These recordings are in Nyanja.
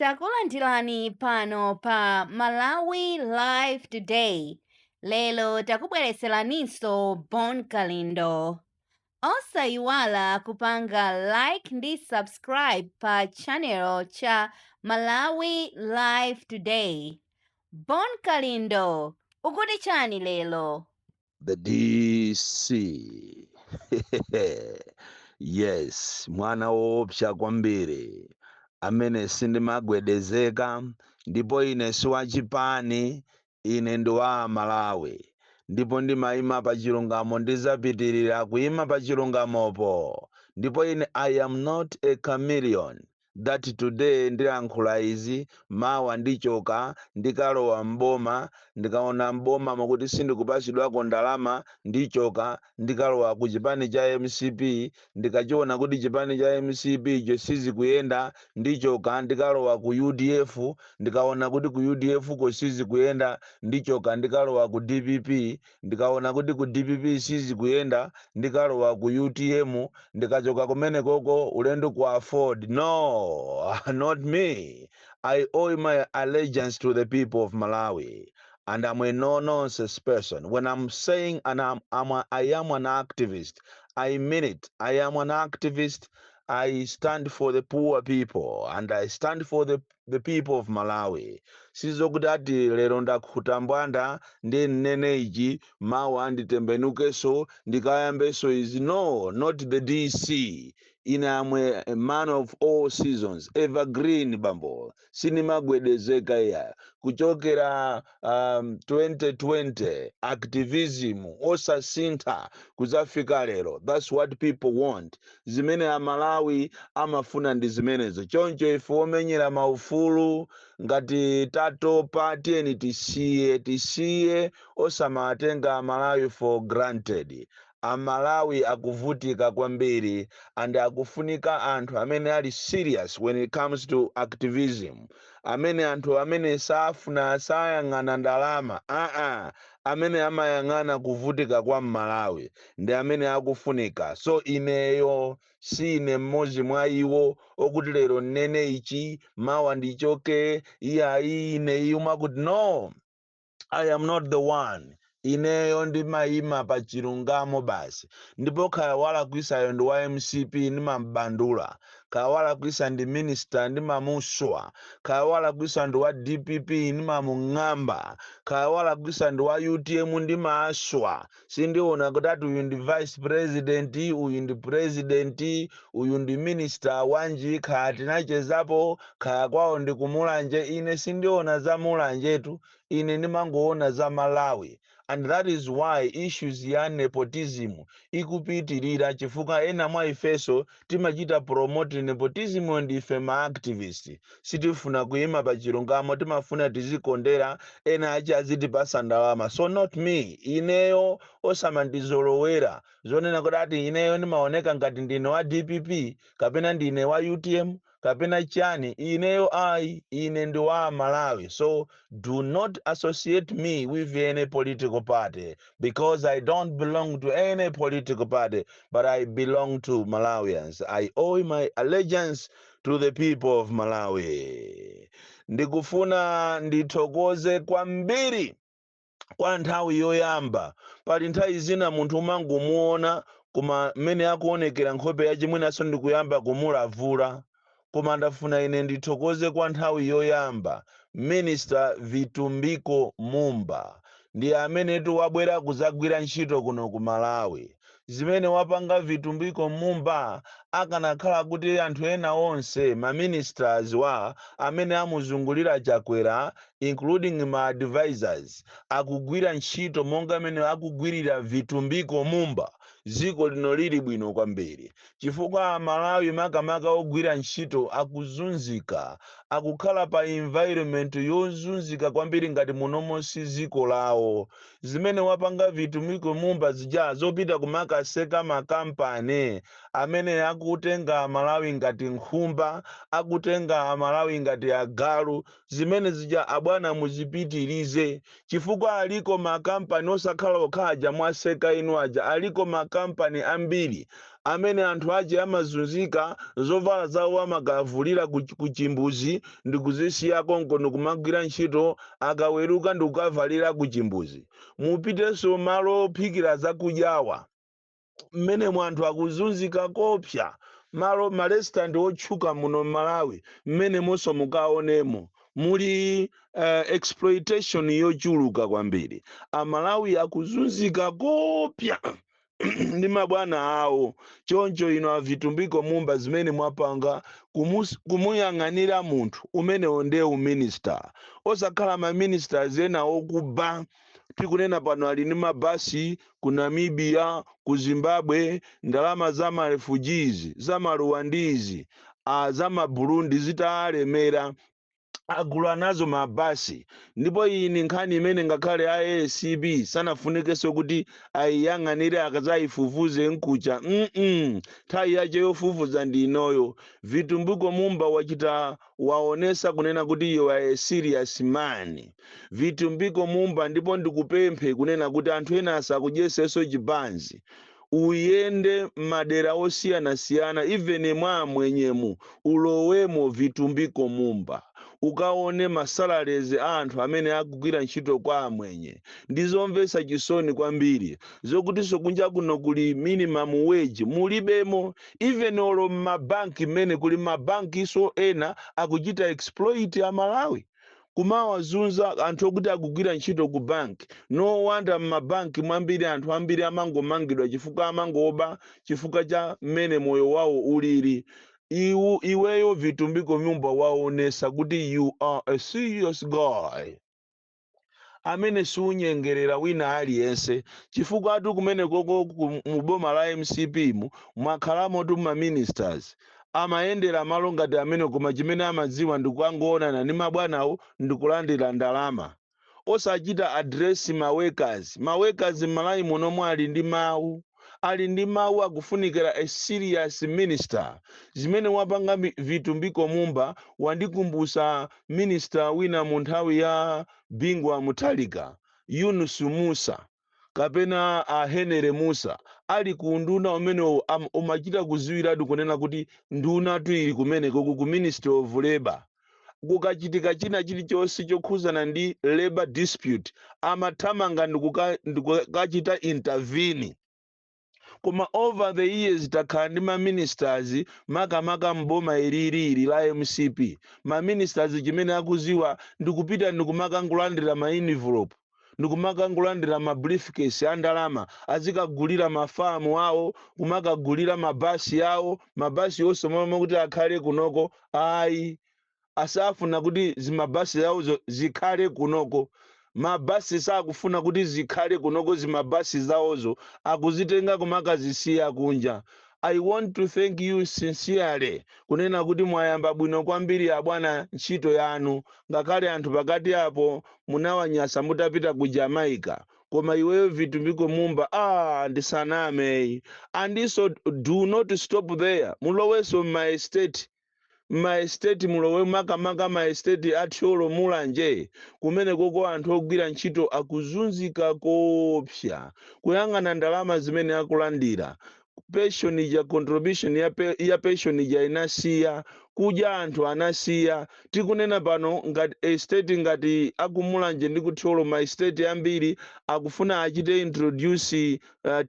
Takulandirani pano pa Malawi Live Today. Lero takubweretseraninso Bon Kalindo. Osayiwala kupanga like ndi subscribe pa channel cha Malawi Live Today. Bon Kalindo, ukuti chani lero? The DC, yes, mwana woopsa kwambiri amene sindimagwedezeka, ndipo ine siwachipani, ine ndi wa Malawi, ndipo ndimayima pa chilungamo, ndizapitirira kuyima pa chilungamopo. Ndipo ine, I am not a chameleon that today ndilankhula izi, mawa ndichoka, ndikalowa mboma. Ndikaona mboma mokuti sindikupasidwako ndalama, ndichoka, ndikalowa ku chipani cha MCP. Ndikachiona kuti chipani cha MCP icho sizikuyenda, ndichoka, ndikalowa ku UDF. Ndikaona kuti ku UDF ko sizikuyenda, ndichoka, ndikalowa ku DPP. Ndikaona kuti ku DPP sizikuyenda, ndikalowa ku UTM. Ndikachoka kumene koko, ulendo ku AFORD. No, not me. I owe my allegiance to the people of Malawi and I'm a no nonsense person. When I'm saying and I am an activist, I mean it. I am an activist. I stand for the poor people and I stand for the people of Malawi. Sizokuti ati lero ndakhuta mbwanda ndi nnene ichi, mawa anditembenukeso, ndikayambeso izi. No, not the DC. Ine am a man of all seasons, evergreen bambo, sinimagwedezeka iya. Kuchokera 2020, activism osasintha kuzafika lero. That's what people want. Zimene Amalawi amafuna ndi zimenezo. Choncho ife omenyera maufulu, ngati tatopa, tiyeni tisiye, tisiye, osamatenga Amalawi for granted. Amalawi akuvutika kwambiri and akufunika anthu amene ali serious when it comes to activism, amene anthu amene safuna, sayang'ana ndalama, aa, amene amayang'ana kuvutika kwa Mmalawi ndi amene akufunika. So ineyo sine mmodzi mwa iwo okuti lero nnene ichi, mawa ndichoke. Iyayi, ine iyuma kuti no, I am not the one. Ineyo ndimayima pa chilungamo basi, ndipo kaya walakwisayo ndi wa MCP, ndimambandula. Kaya walakwisa ndi minister, ndimamuswa. Kaya walakwisa ndi wa DPP, ndimamung'amba. Kaya walakwisa ndi wa UTM, ndimaswa. Sindiona kuti ati uyu ndi vice president, uyu ndi president, uyu ndi minister wanji, kaya tinachezapo, kaya kwawo ndi kumulanje. Ine sindiona za Mulanjetu, ine ndimangoona za Malawi. And that is why issues ya nepotism ikupitirira, chifukwa ena mwa ifeso timachita promote nepotism. Ndife ma activist, sitifuna kuyima pa chilungamo, timafuna tizikondera, ena achi azitipasa ndalama. So not me. Ineyo osamandizolowera zonena kuti ati ineyo ndimaoneka ngati ndine wa DPP kapena ndine wa UTM kapena chani. Ineyo ayi, ine ndi wa Malawi. So do not associate me with any political party because I don't belong to any political party, but I belong to Malawians. I owe my allegiance to the people of Malawi. Ndikufuna ndithokoze kwambiri kwa nthawi yoyamba. Pali nthawi zina munthu umangomuona, koma mmene akuonekera nkhope yachimwinaso ndikuyamba kumulavula. Koma ndafuna ine ndithokoze kwa nthawi yoyamba Minister Vitumbiko Mumba, ndi amenetu wabwera kuzagwira ntchito kuno ku Malawi. Zimene wapanga Vitumbiko Mumba, akanakhala kuti anthu ena onse, maministers wa amene amuzungulira Chakwera, including ma advisors, akugwira ntchito monga amene akugwirira Vitumbiko Mumba, dziko lino lili bwino kwambiri, chifukwa Amalawi, makamaka ogwira ntchito, akuzunzika, akukhala pa environment yozunzika kwambiri ngati munomo si dziko lawo. Zimene wapanga Vitumbiko Mumba zija, zopita kumakaseka makampani amene akutenga Amalawi ngati nkhumba, akutenga Amalawi ngati agalu, zimene zija, abwana, muzipitirize, chifukwa aliko makampani osakhala okhaja mwaseka inu aja. Aliko makampani ambiri. Amene anthu ache amazunzika, zovala zawo amakavulira ku chimbuzi ndikuzisiya konko ndikumagwira ntchito, akaweruka ndikukavalira ku chimbuzi. Mupitenso malo ophikira zakudyawa, mmene anthu akuzunzika kopsa. Malo ma restaurant otchuka muno m'Malawi, mmene monso mukaonemo muli exploitation yochuluka kwambiri. Amalawi akuzunzika kopsa ndi mabwana awo. Choncho ino aVitumbiko Mumba, zimene mwapanga kumuyang'anira munthu umenewo ndiye u minister, osakhala ma ministers ena okuba. Tikunena pano ali ndi mabasi ku Namibia, ku Zimbabwe, ndalama za ma refugees, za ma Rwandese, za ma Burundi zitalemera, agula nazo mabasi. Ndipo iyi ni nkhani imene ngakhale a ACB sanafunikenso kuti ayiyang'anire, akazayifufuze nkucha. Nthawi yache yofufuza ndi inoyo. Vitumbiko Mumba wachita waonesa kunena kuti you are a serious man, Vitumbiko Mumba. Ndipo ndikupemphe kunena kuti anthu ena asakudyesenso chibanzi. Uyende madera osiyanasiyana, even mwa mwenyemu ulowemo, Vitumbiko Mumba, ukaone ma salaries a anthu amene akugwira ntchito kwa amwenye. Ndizomvetsa chisoni kwambiri zokutinso kunja kuno kuli minimum wage, mulibemo. Even olo mmabanki, mmene kuli mabankiso ena akuchita exploit Amalawi, kumawazunza anthu okuti akugwira ntchito ku banki. No wonder mmabanki mwambiri anthu ambiri amangomangidwa chifukwa amangoba, chifukwa cha mmene moyo wawo ulili. Iweyo Vitumbiko Mumba waonesa kuti you are a serious guy amene siunyengerera wina aliyense, chifukwa atu kumene koko mu boma la MCP mu mwakhalamo tu ma ministers amayendera malo ngati amene, koma chimene amadziwa ndikukangoonana ndi mabwanawo ndikulandira ndalama, osachita address ma workers. Ma workers m'Malawi munomwe ali ndi mawu, ali ndi mawu. Akufunikira a serious minister. Zimene wapanga Vitumbiko Mumba wandikumbusa minister wina mu nthawi ya Bingu wa Mutharika, Yunus Musa kapena a Henry Musa, ali ku nduna umene umachita kuziwiratu kunena kuti nduna tu ili kumeneko ku Ministry of Labor. Kukachitika china chilichonse chokhuzana ndi labor dispute, amathamanga ndikukachita intervene. Koma over the years takhala ndi ma ministers, makamaka mboma ililili la MCP, ma ministers chimene akuziwa ndikupita ndikumakangolandira ma envelope, ndikumakangolandira ma briefcase a ndalama, azikagulira mafamu awo, kumakagulira mabasi awo. Mabasi onse momwe kuti akhale kunoko ayi, asafuna kuti zimabasi zawozo zikhale kunoko. Mabasi sakufuna kuti zikhale kunoko, zimabasi zawozo akuzitenga kumakazisiya kunja. I want to thank you sincerely kunena kuti mwayamba bwino kwambiri abwana ntchito yanu, ngakhale anthu pakati apo munawanyasa mutapita ku Jamaica. Koma iweyo Vitumbiko Mumba, ah, ndisaname. Andiso do not stop there, mulowenso m'ma estate, ma estate mulowe, makamaka ma estate aThyolo, Mulanje, kumene koko anthu ogwira ntchito akuzunzika kopsa. Kuyang'ana ndalama zimene akulandira, pension ija, contribution ya pension ija inasiya kudya, anthu anasiya. Tikunena pano ngati estate ngati akuMulanje ndi kuThyolo, ma estate ambiri akufuna achite introduce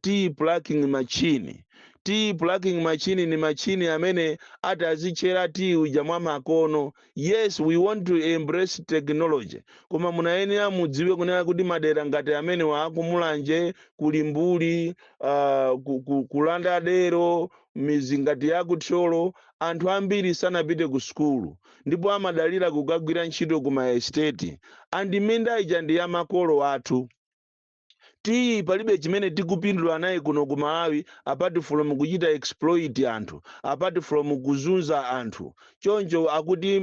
tea plucking machine. Tea plucking machine ni machine amene ati azitchera tea uja mwa makono. Yes, we want to embrace technology, koma munayenera mudziwe kunena kuti madera ngati amene wa akuMulanje, kulimbuli, kulanda dero, mizi ngati yakuthyolo, anthu ambiri sanapite ku sukulu ndipo amadalira kukagwira ntchito ku ma estate, and minda ija ndi ya makolo athu. Tiyi palibe chimene tikupindula naye kuno ku Malawi apart from kuchita exploit anthu, apart from kuzunza anthu. Choncho akuti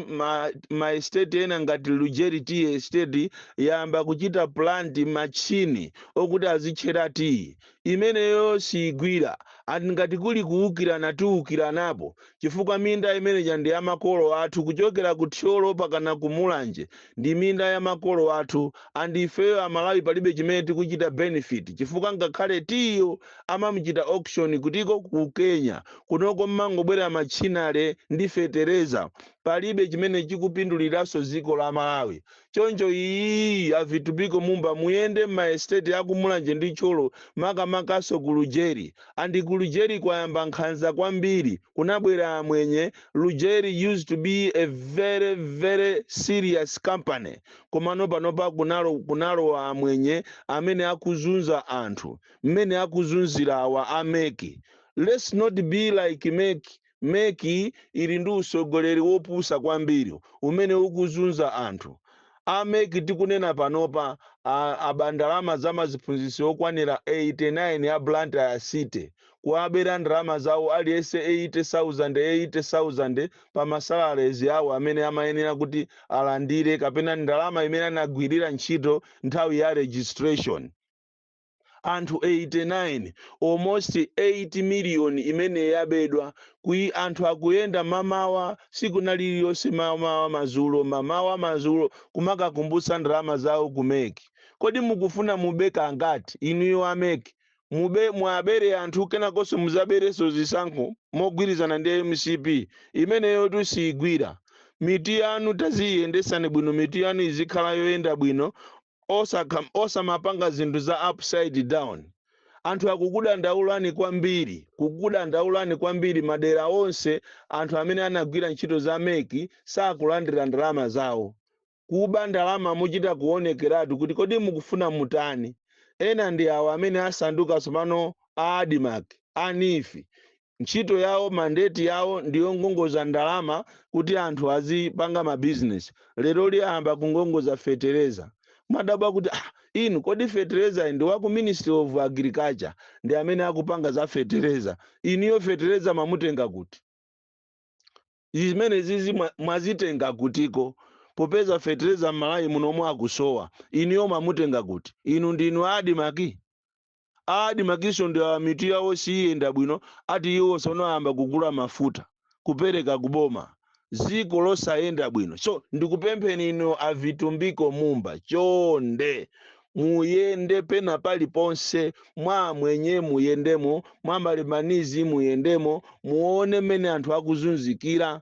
ma estate ena ngati Lujeri Tea Estate yamba kuchita plant machine okuti azitchera tiyi. Imeneyo sigwira. And ngati kuli kuwukirana, tiwukiranapo, chifukwa minda imeneja ndi ya makolo athu, kuchokera ku Thyolo pakana ku Mulanje ndi minda ya makolo athu. And ifeyo Amalawi palibe chimene tikuchita benefit, chifukwa ngakhale tiyo amamuchita auction kutiko ku Kenya, kunoko mmangobwera machinale ndi fetereza, palibe chimene chikupinduliranso dziko la Malawi. Choncho iyi, a Vitumbiko Mumba, muyende m'ma estate akumulanje ndi Thyolo, makamakaso ku Lujeri. And ku Lujeri kwayamba nkhanza kwambiri, kunabwera amwenye. Lujeri used to be a very very serious company, komano panopa kunalowa amwenye amene akuzunza anthu mmene akuzunzira awa a MEC. Let's not be like MEC. MEC ili ndi usogoleri wopusa kwambiri umene ukuzunza anthu. A MEC tikunena panopa aba ndalama za maziphunzitsi okwanira 89 a Blantyre City, kuabera ndalama zawo aliyense 80,000 80,000 pa ma salaries awo amene amayenera kuti alandire, kapena ndalama imene anagwirira ntchito nthawi ya registration. Anthu 89, almost 8 million imene yabedwa. Kui anthu akuyenda mamawa siku na lililonse, mamawa mazulo, mamawa mazulo, kumakakumbutsa ndalama zawo ku MEC. Kodi mukufuna mube kangati inuyo a MEC? Mube, mwabere anthu, kenakonso muzaberenso zisankho mogwirizana ndi MCP imeneyo tusiyigwira. Miti yanu taziyendesani bwino, miti yanu izikhala yoyenda bwino, osamapanga zinthu za upside down. Anthu akukudandaulani kwambiri, kukudandaulani kwambiri. Madera onse anthu amene anagwira ntchito za MEC sakulandira ndalama zawo. Kuba ndalama muchita kuonekeratu kuti kodi mukufuna mutani? Ena ndi awo amene asanduka tsopano a ADMARC, a NEEF. Ntchito yawo, mandate yawo ndiyongongoza ndalama kuti anthu azipanga mabizinesi. Lero liyamba kungongoza fetereza. Madabwa kuti, ah, inu kodi fetereza ndi wa ku Ministry of Agriculture, ndi amene akupanga za fetereza. Inuyo fetereza mamutenga kuti? Zimene zizi mwazitenga kutiko, popeza fetereza m'Malawi munomwe akusowa? Inuyo mamutenga kuti? Inu ndinu ADMARC. ADMARCso ndi awa, mitu yawo siyenda bwino. Ati iwo sonoyamba kugula mafuta kupereka kuboma, ziko losayenda bwino. So ndikupempheni inu a Vitumbiko Mumba, chonde muyende pena paliponse, mwa mwenye muyendemo, mwa malemanizi muyendemo, muone mmene anthu akuzunzikira.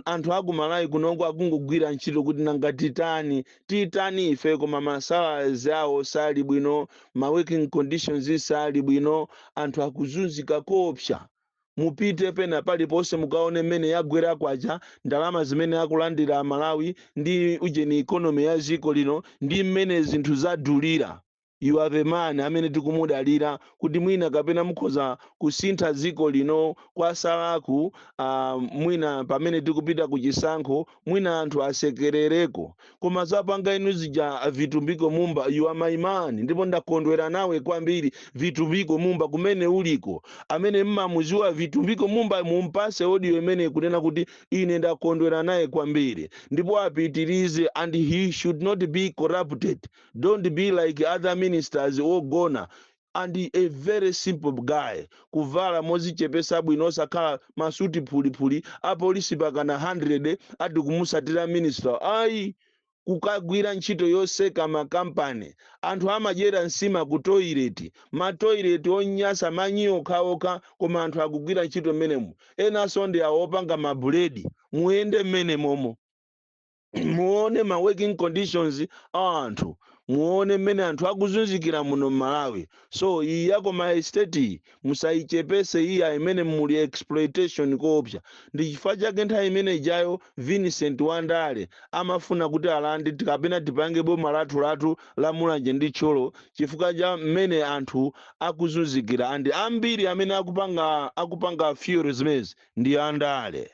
Anthu akumalawi kunoko akungogwira ntchito kuti nanga titani, titani ife? Koma ma salaries awo sali bwino, ma working conditions sali bwino, anthu akuzunzika kopsa. Mupite pena paliponse mukaone mmene yagwera kwacha, ndalama zimene akulandira Amalawi ndi ujeni, economy ya ziko lino ndi mmene zinthu zadulira. You are the man amene tikumudalira kuti mwina kapena mukhoza kusintha dziko lino kwasalaku. Mwina pamene tikupita ku chisankho, mwina anthu asekerereko. Koma zapanga inu zija, Vitumbiko Mumba, you are my man, ndipo ndakondwera nawe kwambiri. Vitumbiko Mumba, kumene uliko, amene mmamuziwa Vitumbiko Mumba, mumpase audio imene ikunena kuti ine ndakondwera naye kwambiri, ndipo apitirize, and he should not be corrupted. Don't be like other ministers ogona. And a very simple guy, kuvala mozichepesa bwino, osakhala masuti phulipuli, apolisi pakana 100 ati kumusatira minister ayi. Kukagwira ntchito yoseka makampani, anthu amadyera nsima ku toilet, ma toilet onyasa, manyi okhaokha, koma anthu akugwira ntchito mmenemo. Enanso ndi awo opanga mabuledi. Muyende mmene momo, muone ma working conditions a anthu, muone mmene anthu akuzunzikira muno m'Malawi. So iyi yako ma estate musayichepese iya, imene muli exploitation koopsa. Ndi chifukwa chake nthawi imene ijayo Vincent Wandale amafuna kuti alande kapena tipange boma lathu lathu la Mulanje ndi Thyolo, chifukwa cha mmene anthu akuzunzikira. And ambiri amene akupanga fuel zimezi ndi andale.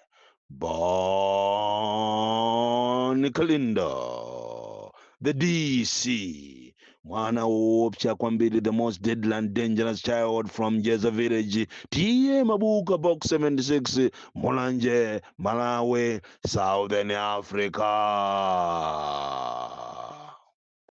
Bon Kalindo, the DC, mwana woopsa kwambiri, the most deadly and dangerous child from Jeza Village, T/A Mabuka, Box 76, Mulanje, Malawi, Southern Africa.